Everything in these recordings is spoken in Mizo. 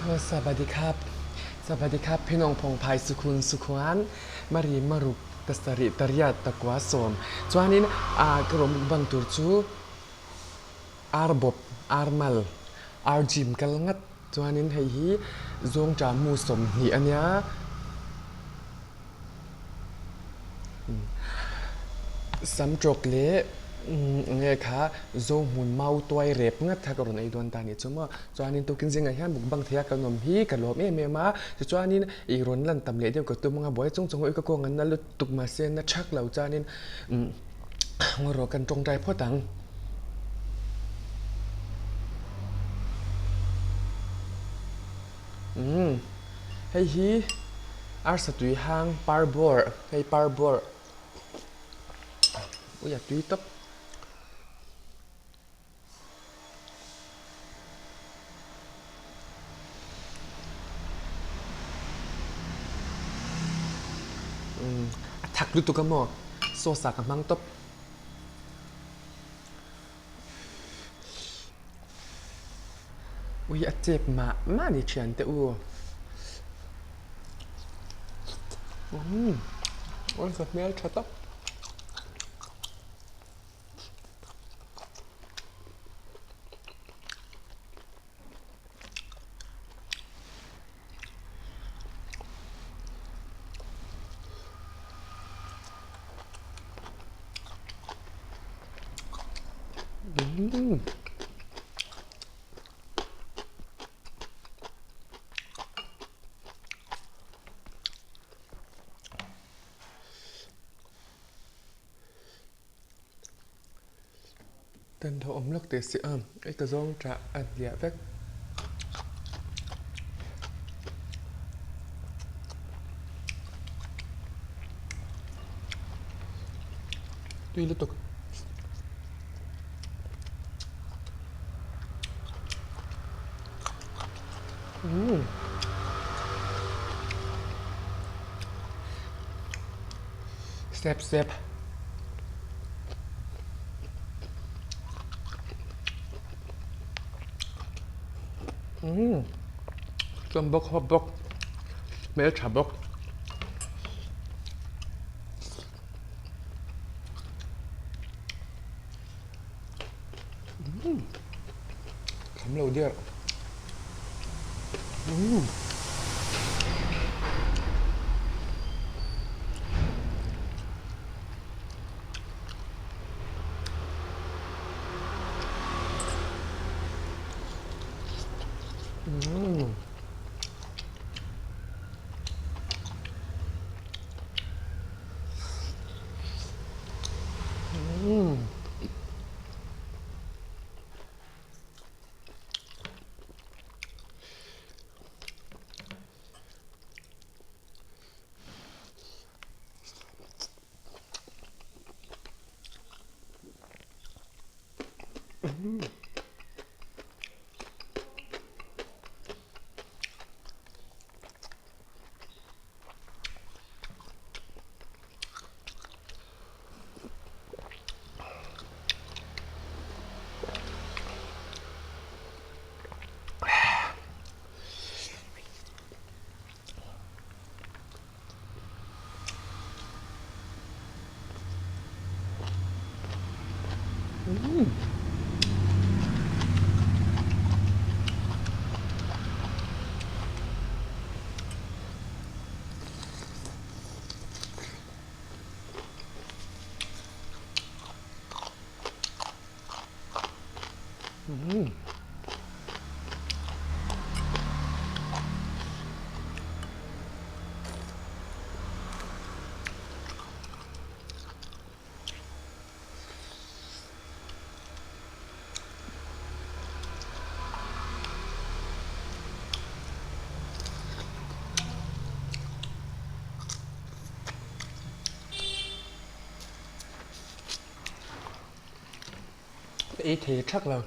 Sabadikhap Sabadikhap phinawng phawngphai sukhun sukhuan mari maruk pasarih pariat pakua sawm chuanin ah ka rawn mukbang tur chu ar bawp ar mal ar gym kal ngat chuanin hei hi zawngṭah mu 20 a nia sam tawk leh enge kha zohmun mau tuai rep ngat kha ka rawn ei dawn ta a nih chu maw chuanin tukin zingah hian mukbang theia kan awm hi ka lawm em em a tichuanin ih rawn lan tam leh deuh ka tum anga buai chung chung a ka kawng an na lutuk mahse na thak lo chuanin umm ngaw rawh kan tawngtai phawt ang. Umm hei hi arsa tui hang par bawr hei par bawr ui a tui tawp. Umm a thak lutuk a maw sauce ah ka hmang tawp. Ui a chep mah mah ni thian teh u. Umm awi ka hmel tha tak. Tan tho awm lawk teh si a, ei ka zawng tah a hliah vek. Tui lutuk. Umm. Step step. Umm. Chuan bawk hawp bawk. Hmel tha bawk. Umm. Kham lo der. Umm. Umm. Umm. Umm. Umm. Umm. Ka ei thei thak lo.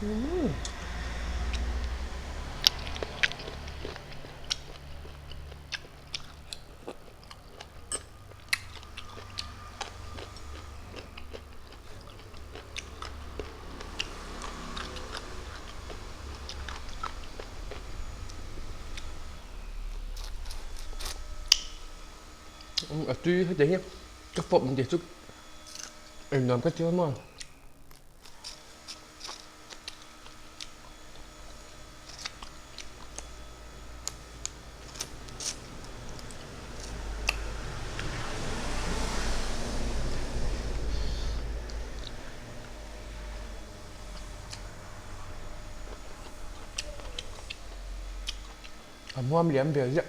Umm. A tui hetiang hi ka pawp ang tih chu engnuam ka ti a maw. A hmuam liam ve ziah.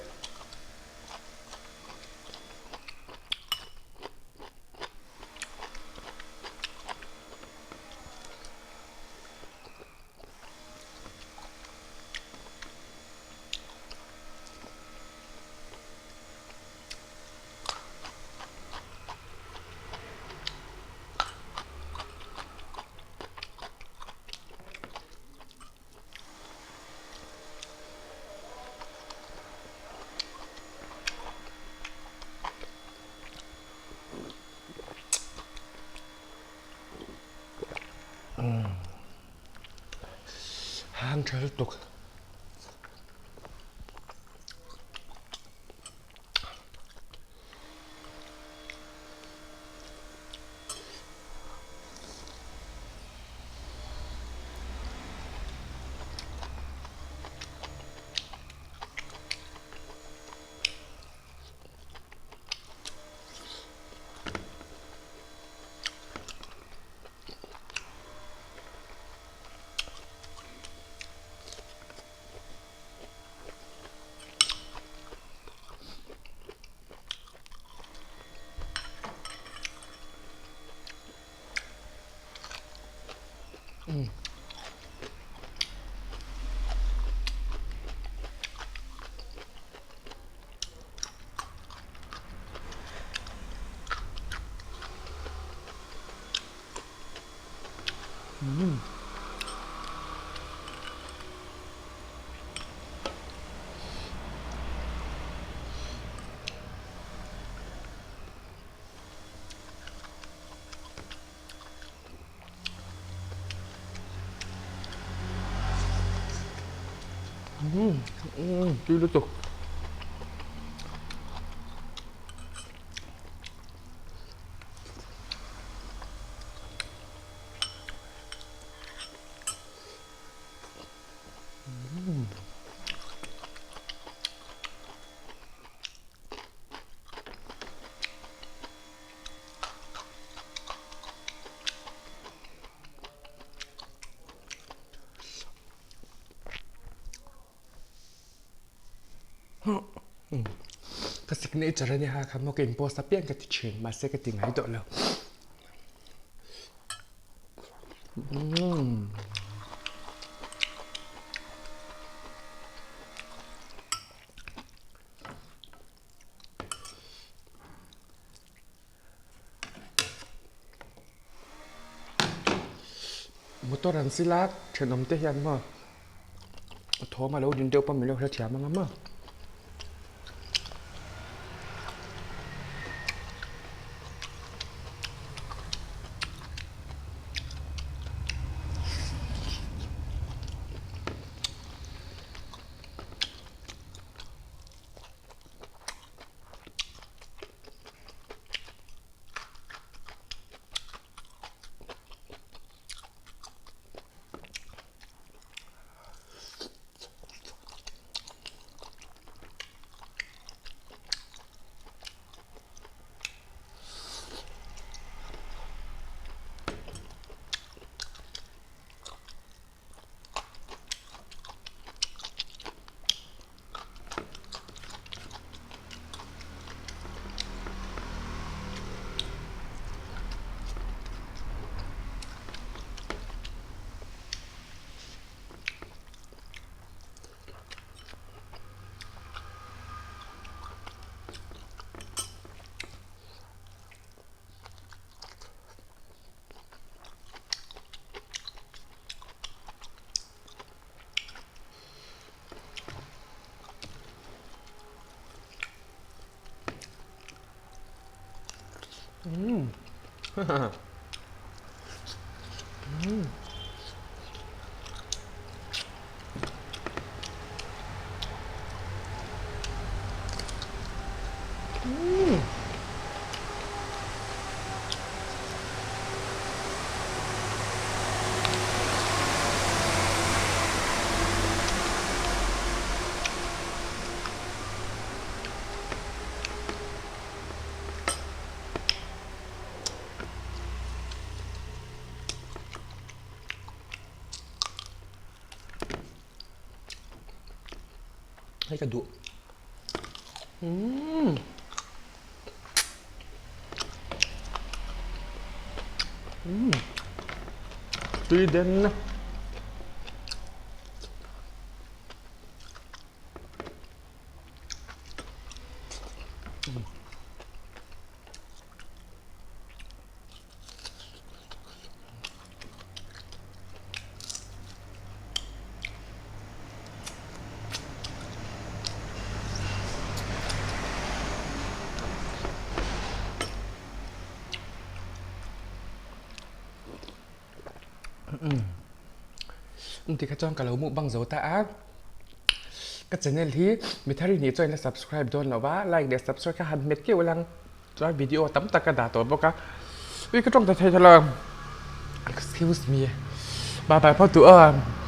Hang tha lutuk. Tui lutuk. Ka signature a nia kha maw ka in post apiang ka ti thin mahse ka ti ngai tawh lo. Motor an sil a thenawm te hian maw thawm a lo din deuh pawh min lo hrethiam ang a maw. Hei ka duh. Umm. Umm. Tui den. Tikha chuan ka lo mukbang zo ta a, ka channel hi mi thar hi nih chuan ila subscribe dawn lo va, like leh subscribe kha han hmet keuh lang. Chuan video tam tak ka dah tawh bawk a, ui ka tawng ta thei thei lo, excuse me, bye bye phawt duh a.